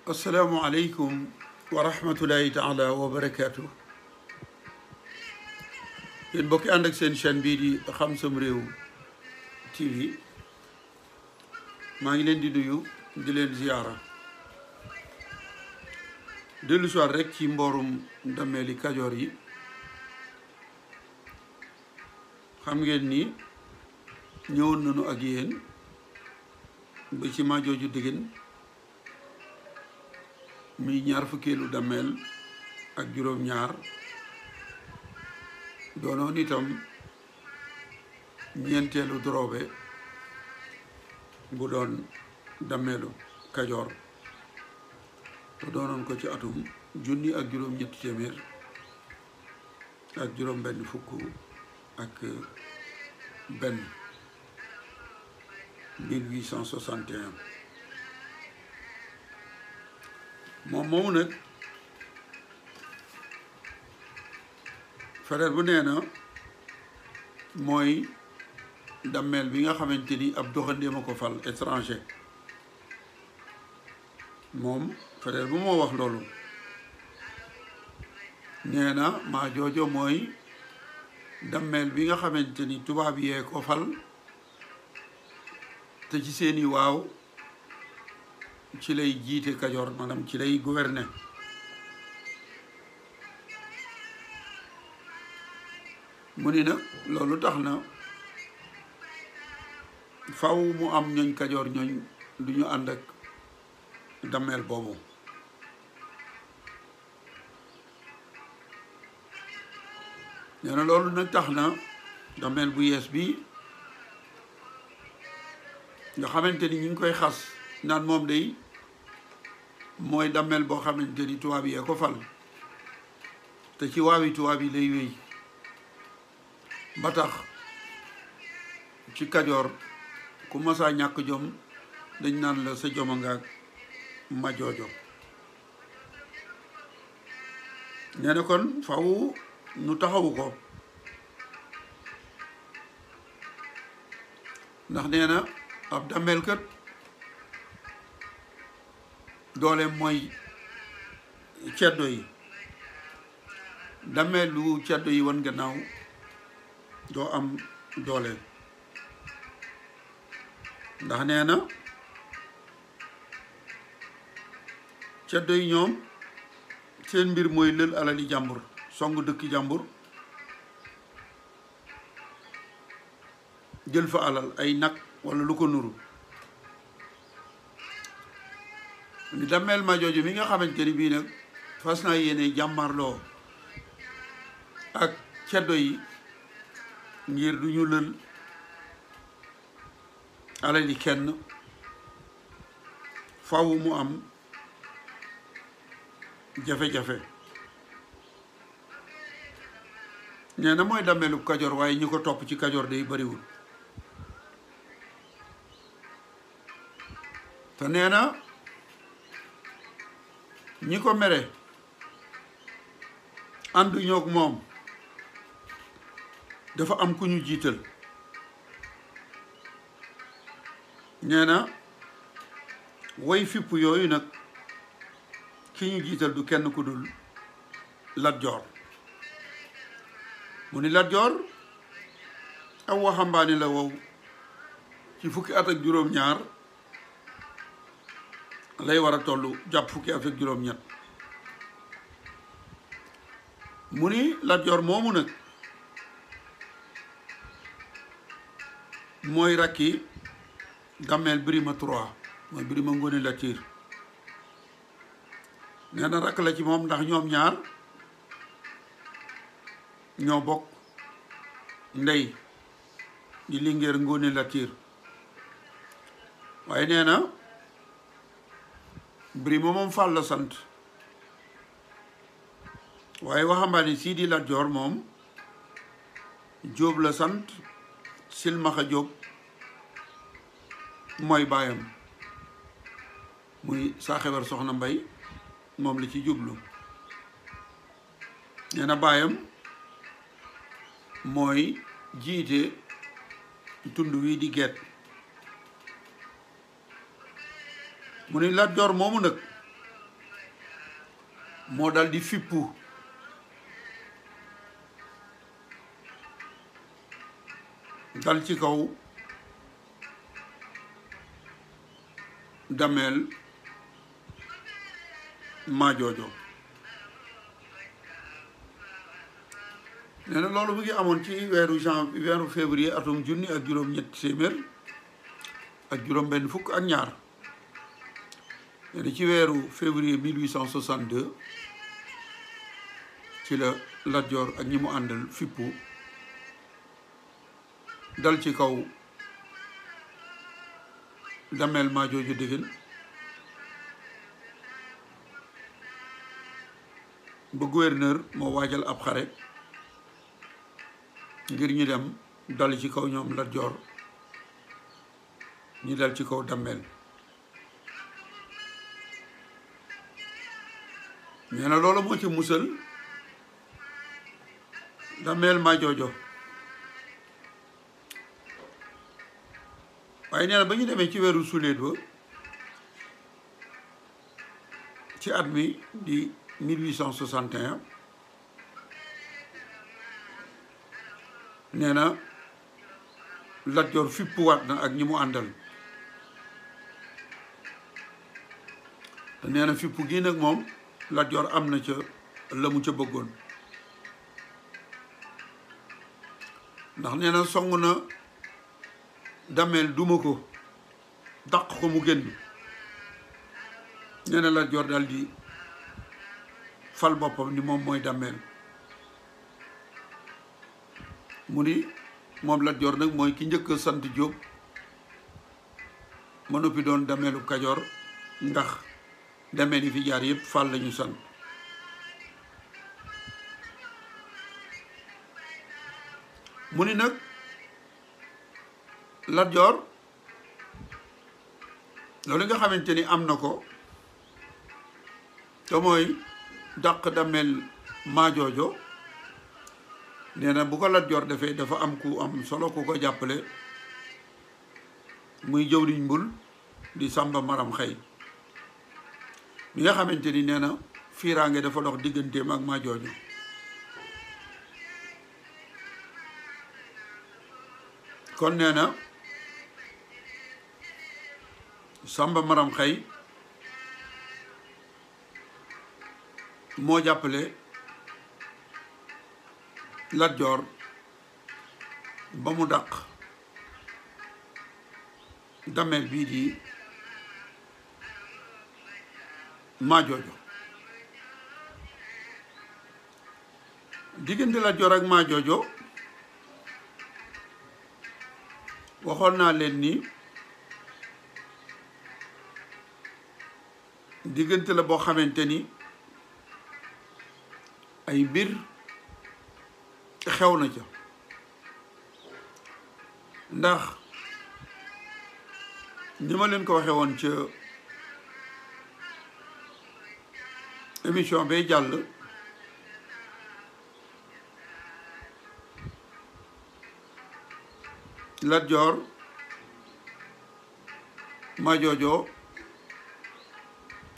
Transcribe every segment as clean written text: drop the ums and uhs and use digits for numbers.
asalaamualeykum wa rahmatullahi taala wa barakaatu. yéen mbokki ànd ak seen chaîne bii di Xam Sam Réew TV maa ngi leen di nuyu di leen ziyaara dellu si waat rek ci mboorum dammeeli Kajoor yi. xam ngeen ni ñëwoon nañu ak yéen ba ci Majooju Dëgën muy ñaar fukkeelu dammeel ak juróom-ñaar doonoon itam ñeenteelu doroobe bu doon dammeelu Kajoor te doonoon ko ci atum junni ak juróom-ñetti téeméer ak juróom-benn fukk ak benn 1861 moom moomu nag frère bu nee na mooy dammeel bi nga xamante ni ab doxandéem a ko fal étranger moom frère bu moo wax loolu nee na maa joojo mooy dammeel bi nga xamante ni tubaab yee ko fal te ci seeni waaw ci lay jiite Kajoor maanaam ci lay gouverner mu ni nag loolu tax na faw mu am ñooñ Kajoor ñooñ du ñu ànd ak dammeel boobu nee na loolu nag tax na dammeel bu yees bi nga xamante ni ñu ngi koy xas naan moom day mooy dammeel boo xamante ni tubaab yee ko fal te ci waawi tubaab yi lay wéy ba tax ci Kajoor ku masaa ñàkk jom dañ naan la sa joma ngaak ma joojo nee na kon faw nu taxawu ko ndax nee na ab dammeel kat doole mooy ceddo yi dammeel lu ceddo yi wan gannaaw doo am doole ndax nee na ceddo yi ñoom seen mbir mooy lël alali jàmbur song dëkki jàmbur jël fa alal ay nag walla lu ko nuru ni dammeel ma jooju mi nga xamante ni bii nag fas naa yéene jàmmarloo ak ceddo yi ngir du ñu lël alali kenn faw mu am jafe-jafe nee na mooy dammeelu Kajoor waaye ñi ko topp ci Kajoor day bariwul te nee na ñi ko mere àndu ñoog moom dafa am ku ñu jiital nee na way fipp yooyu nag ki ñu jiital du kenn ku dul Lat Joor mu ni Lat Joor aw waxambaane la wow ci fukki at ak juróom-ñaar lay war a toll jàpp fukki at ak juróom-ñett mu ni Lat Joor moomu nag mooy rakki dammeel Birima 3 mooy Birima Ngóone Latiir nee na rakk la ci moom ndax ñoom ñaar ñoo bokk ndey di Lingeer Ngóone Latiir waaye nee na Birima moom Fall la sant waaye waxambaane sii di Lat Joor moom Jóob la sant Silmaxa Jóob mooy baayam muy Saaxewar Soxna Mbay moom la ci jublu nee na baayam mooy jiite tund wi di Geet mu ni Lat Joor moomu nag moo dal di fippu dal ci kaw Damel Majoojo nee na loolu mu ngi amoon ci weeru février atum junni ak juróom-ñett téeméer ak juróom-benn fukk ak ñaar nee na ci weeru février 1862 ci la Lat Joor ak ñi mu àndal fippu dal ci kaw Damel Majoojo Degen ba gouverneur moo waajal ab xare ngir ñu dem dal ci kaw ñoom Lat Joor ñu dal ci kaw Damel nee na loolu moo ci musal Damel Majoojo waaye nee na ba ñu demee ci weeru suleet ba ci at mi di 1861 nee na Lat Joor fippuwaat na ak ñi mu àndal te nee na fippu gi nag moom Lat Joor am na ca la mu ca bëggoon ndax nee na song na Damel duma ko dàq ko mu génn nee na Lat Joor daal di fal boppam ni moom mooy Damel mu ni moom Lat Joor nag mooy ki njëkk a sant Jóob ma noppi doon Damelu Kajoor ndax Damel yi fi jaar yëpp fal lañu sant mu ni nag Lat Joor loolu nga xamante ni am na ko te mooy dàq Damel Majoojo nee na bu ko Lat Joor defee dafa am ku am solo ku ko jàppale muy jëwriñ Mbul di Samba Maram Xëy mi nga xamante ni nee na fiiraange dafa dox digganteem ak Majoojo kon nee na Samba Maram Xëy moo jàppale Lat Joor ba mu dàq Damel bii di Majoojo diggante Lat Joor ak Majoojo waxoon naa leen ni diggante la boo xamante ni ay mbir xew na ca ndax ni ma leen ko waxe woon ca émission bay jàll Lat Joor Majoojo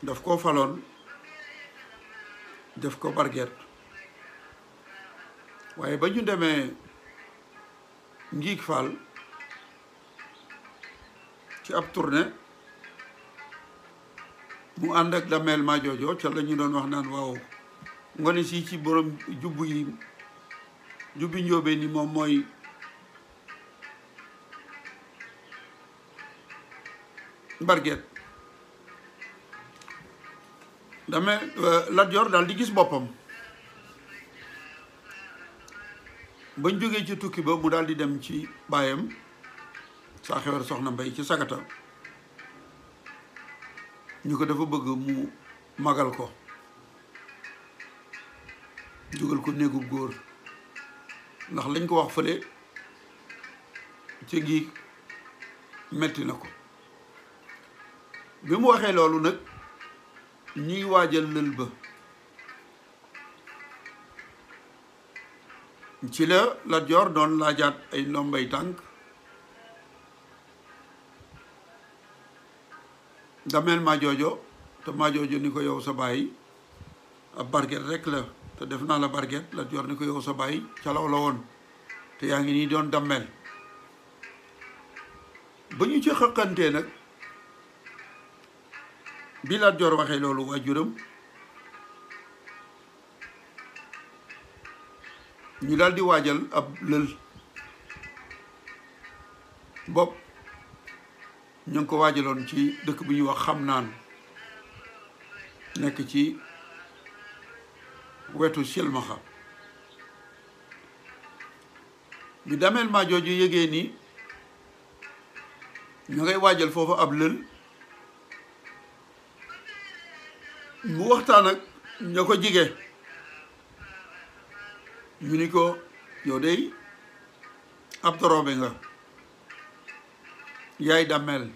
daf ko faloon def ko barget waaye ba ñu demee Ngiig Fall ci ab tournée mu ànd ak Damel Majoojo ca la ñu doon wax naan waaw ngone si ci borom jubbu yi jubbi njóobee ni moom mooy barget Lat Joor daal di gis boppam bañ jógee ci tukki ba mu daal di dem ci baayam saa xewar soxna Mbay ci Sagata ñu ko dafa bëgg mu magal ko jógal ko néegub góor ndax lañ ko wax fële ci Ngiig metti na ko bi mu waxee loolu nag ñuy waajal lël ba ci la Lat Joor doon laajaat ay ndombay tànk Damel Majoojo te Majoojo ni ko yow sa baay ab barget rek la te def naa la barget Lat Joor ni ko yow sa baay calaw la woon te yaa ngi nii doon dammel ba ñu ci xëqantee nag bi Lat Joor waxee loolu waajuram ñu daal di waajal ab lël bopp ñu ngi ko waajaloon ci dëkk bu ñuy wax Xamnaan nekk ci wetu Silmaxa bi Damel Majooju yëgee ni ñu ngay waajal foofu ab lël mu waxtaan ak ña ko jige ñu ni ko yow dey ab doroobe nga yaay Damel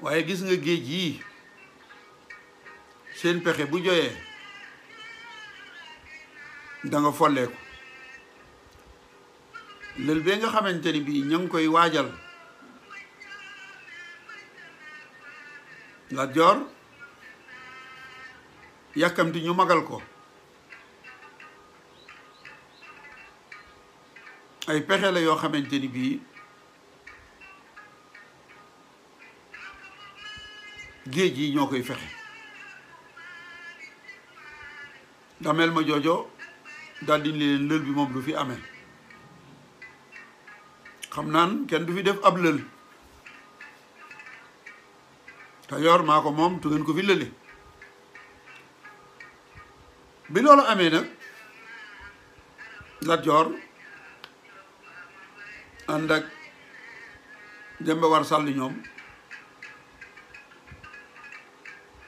waaye gis nga géej yii seen pexe bu joyee da nga folleeku lël bee nga xamante ni bii ña ngi koy waajal Lat Joor yàkkamti ñu magal ko ay pexe la yoo xamante ni bii géej yi ñoo koy fexe Damel Majoojo daldi leen lël bi moom du fi amee xam naan kenn du fi def ab lël Kajoor maa ko moom tu ngeen ko fi lële bi loolu amee nag Lat Joor ànd ak Demba War Sàll ñoom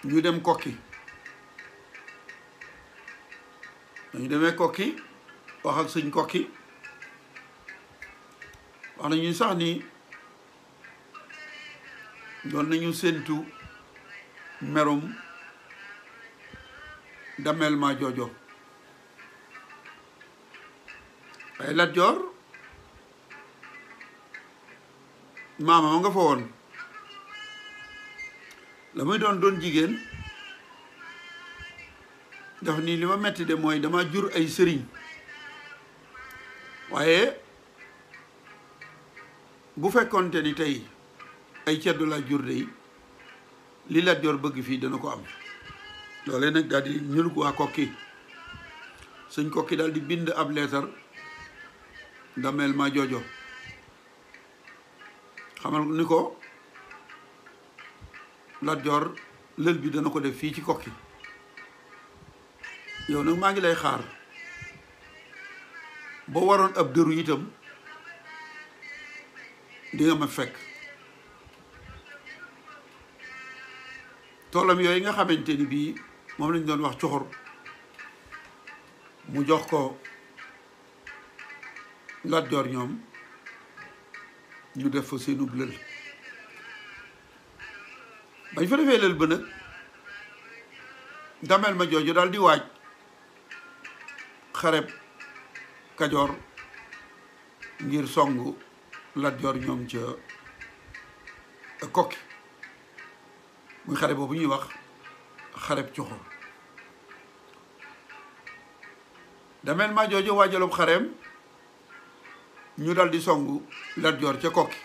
ñu dem Kokki dañu demee Kokki wax ak sëñ Kokki wax nañu sax ni doon nañu séentu merum Damel Majoojo waaye Lat Joor maama ma nga fa woon la muy doon jigéen daf ni li ma metti de mooy dama jur ay sëriñ waaye bu fekkonte ni tey ay ceddo la jur de li Lat Joor bëgg fii dana ko am loolee nag daal di ñulug waa Kokki sëñ Kokki daal di bind ab leetar Damel Majoojo xamal ni ko Lat Joor lël bi dana ko def fii ci Kokki yow nag maa ngi lay xaar boo waroon ab dëru itam di nga ma fekk toolam yooyu nga xamante ni bii moom lañ doon wax coxor mu jox ko Lat Joor ñoom ñu def fa seenub lël bañ fa defee lël ba nag Damel Majoojo daal di waaj xareb Kajoor ngir songu Lat Joor ñoom ca Kokki muy xare boobu ñuy wax xareb coxor Damel Majoojo waajalub xareem ñu dal di songu Lat Joor ca Kokki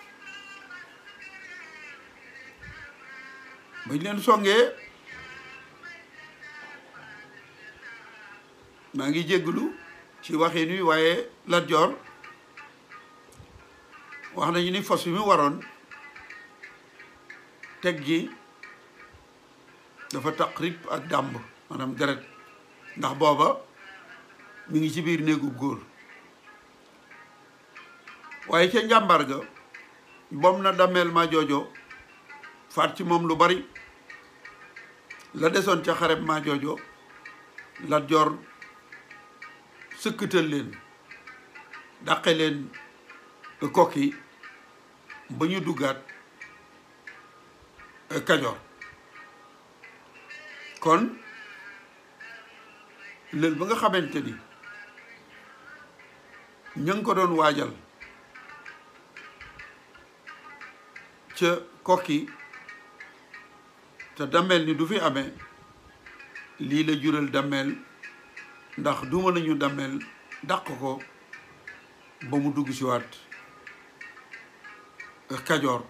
bañ leen songee maa ngi jégglu ci waxin wi waaye Lat Joor wax nañu ni fas wi mu waroon teg gi dafa taqrib ak dàmb maanaam deret ndax booba mi ngi ci biir néegub góor waaye ca njàmbar ga bom na Damel Majoojo faat ci moom lu bari la desoon ca xareb Majoojo Lat Joor sëkkatal leen dàqe leen Kokki ba ñu duggaat Kajoor kon lël ba nga xamante ni ña ngi ko doon waajal ca Kokki te Damel ni du fi amee lii la jural Damel ndax duma nañu Damel dàq ko ba mu dugg si waat Kajoor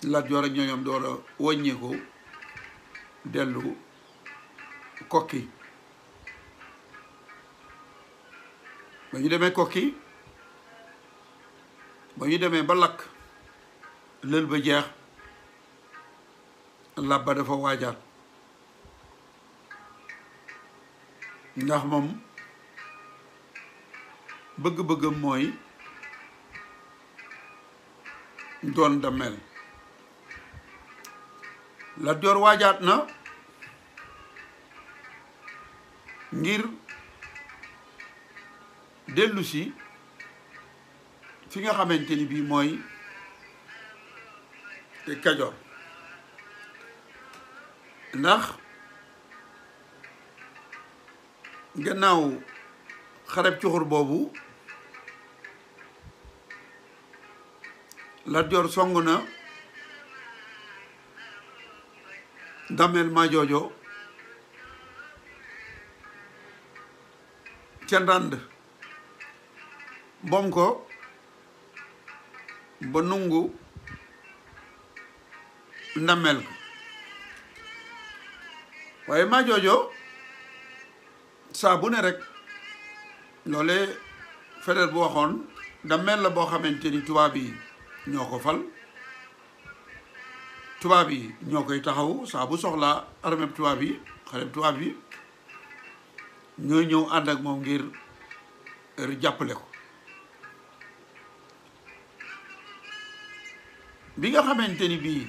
Lat Joor ak ñooñam door a wàññeeku dellu Kokki ba ñu demee Kokki ba ñu demee ba lakk lël ba jeex lab ba dafa waajaat ndax moom bëgg-bëggam mooy doon Damel Lat Joor waajaat na ngir dellu si fi nga xamante ni bii mooy Kajoor ndax gannaaw xareb cuxur boobu Lat Joor song na Damel Majoojo ca Ndànd bom ko ba nungu Ndamel ko waaye Majoojo saa bu ne rek loole Faidherbe bu waxoon Damel la boo xamante ni tubaab yi ñoo ko fal tubaab yi ñoo koy taxaw saa bu soxlaa armée tubaab yi xareb tubaab yi ñooy ñëw ànd ak moom ngir jàppale ko bi nga xamante ni bii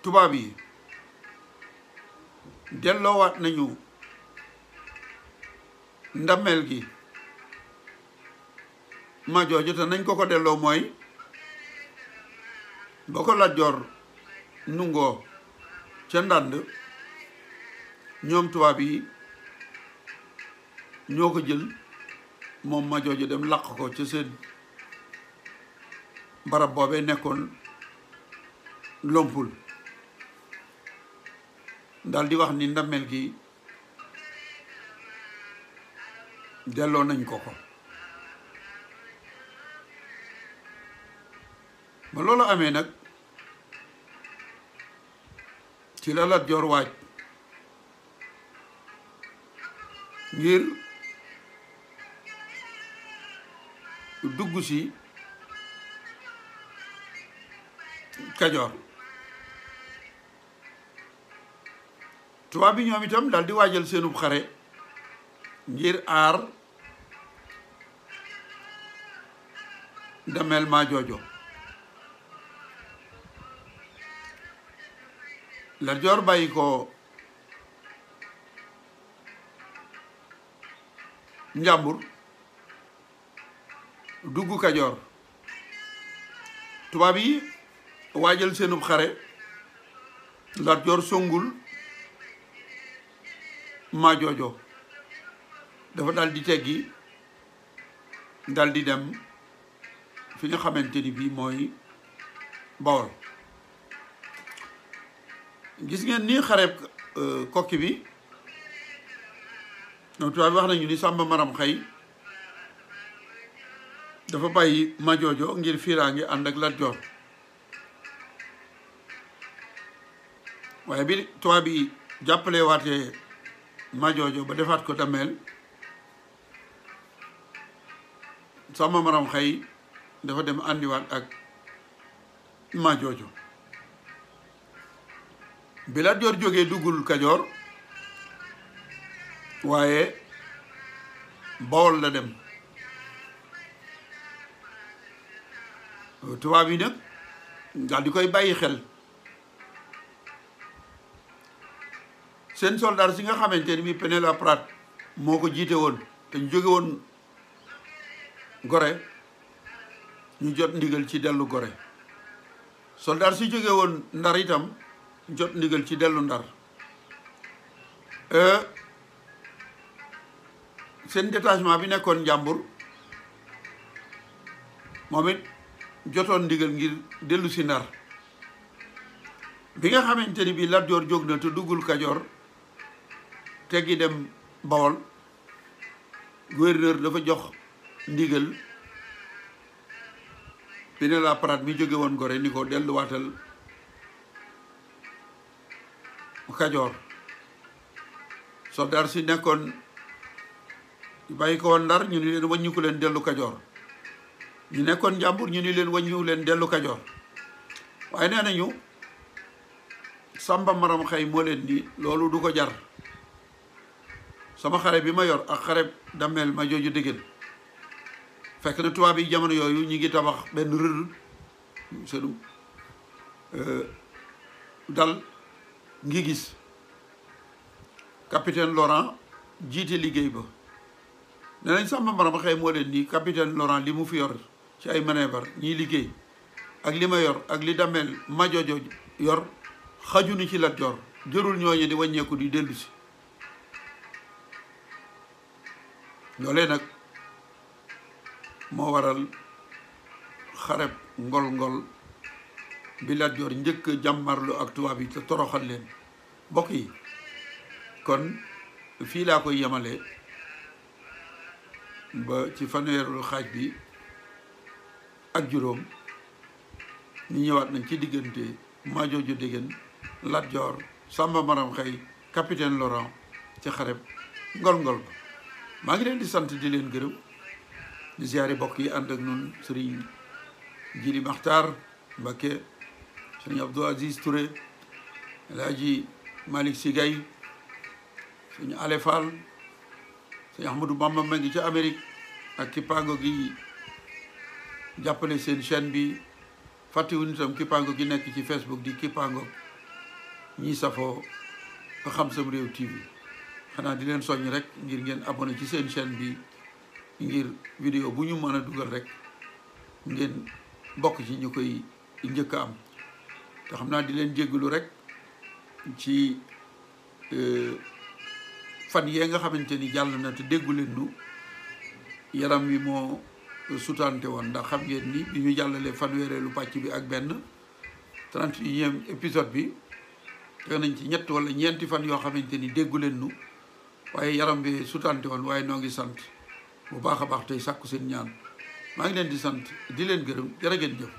tubaab yi delloowaat nañu Ndamel gi Majoojo te nañ ko delloo mooy ba ko Lat Joor nungoo ca Ndànd ñoom tubaab yi ñoo ko jël moom Majoojo dem làq ko ca seen barab boobee nekkoon Lompul dal di wax ni Ndamel gi delloo nañ ko ba loolu amee nag ci la Lat Joor waaj ngir dugg si Kajoor tubaab bi ñoom itam dal di waajal seenub xare ngir aar Damel Majoojo Lat Joor bàyyi ko Njàmbur dugg Kajoor tubaab yi waajal seenub xare Lat Joor songul Majoojo dafa dal di teggi dal di dem fi nga xamante ni bii mooy Bawol gis ngeen ni xareb Kokki bi donc tubaab bi wax nañu ni Samba Maram Xay dafa bàyyi Majoojo ngir fiiraange ànd ak Lat Joor waaye bi tubaab bi jàppale waatee Majoojo ba defaat ko Damel Samba Maram Xay dafa dem àndiwaat ak Majoojo bi Lat Joor jógee duggul Kajoor waaye Bawol la dem tubaab yi nag daal di koy bàyyi xel seen soldat si nga xamante ni bi Pinet-Laprade Prat moo ko jiite woon te ñu jóge woon Gorée ñu jot ndigal ci dellu Gorée soldat si jóge woon Ndar itam jot ndigal ci dellu Ndar seen détachement bi nekkoon Njàmbur moom it jotoon ndigal ngir dellu si Ndar bi nga xamante ni bi Lat Joor jóg na te duggul Kajoor teggi dem Bawol gouverneur dafa jox ndigal Pinet-Laprade mi jóge woon Gorée ni ko delluwaatal Kajoor soldaar si nekkoon bàyyi ko woon Ndar ñu ni leen wàññiku leen dellu Kajoor ñu nekkoon Njàmbur ñu ni leen wàññiku leen dellu Kajoor waaye nee nañu Samba Maram Xay moo leen ni loolu du ko jar sama xare bi ma yor ak xare Damel ma jooju déggen fekk na tubaab yi jamono yooyu ñi ngi tabax benn rëdd seenu dal ngi gis capitaine Laurent jiite liggéey ba nee nañ Samba Maram Xay moo leen ni capitaine Laurent li mu fi yor ci ay manœuvre ñiy liggéey ak li ma yor ak li Damel ma jooju yor xaju ni ci Lat Joor jërul ñooñu di wàññeeku di dellu si loolee nag moo waral xareb ngol-ngol bi Lat Joor njëkk jàmmarlu ak tubaab yi te toroxal leen mbokk yi kon fii laa koy yemale ba ci fanweeru xaaj bi ak juróom ñu ñëwaat nañ ci diggante Majooju Déggen Lat Joor Samba Maram Xay capitaine Laurent ci xareb ngol-ngol ba maa ngi leen di sant di leen gërëm di ziare bokk yi ànd ak nun sëriñ Jili Maxtaar Mbakke sëriñ Abdou Aziz Touré El Hadji Malick Sigay sëriñ Ale Fall sëriñ Ahmadou Bamba ma ngi ci Amérique ak kippaango gi jàppale seen chaîne bi fàttewuñu itam kippaango gi nekk ci Facebook di kippaango ñi safoo ba Xam Sam Réew TV xanaa di leen soññ rek ngir ngeen abonné ci seen chaîne bi ngir vidéo bu ñu mën a dugal rek ngeen bokk ci ñu koy njëkk a am te xam naa di leen jéggalu rek ci fan yee nga xamante ni jàll na te déggu leen nu yaram wi moo sutante woon ndax xam ngeen ni bi ñu jàllalee fanweereelu pàcc bi ak benn 31e épisode bi teg nañ ci ñett wala ñeenti fan yoo xamante ni déggu leen nu waaye yaram bi sutante woon waaye noo ngi sant bu baax a baax tey sàkku seen ñaan maa ngi leen di sant di leen gërëm jërë ngeen jëf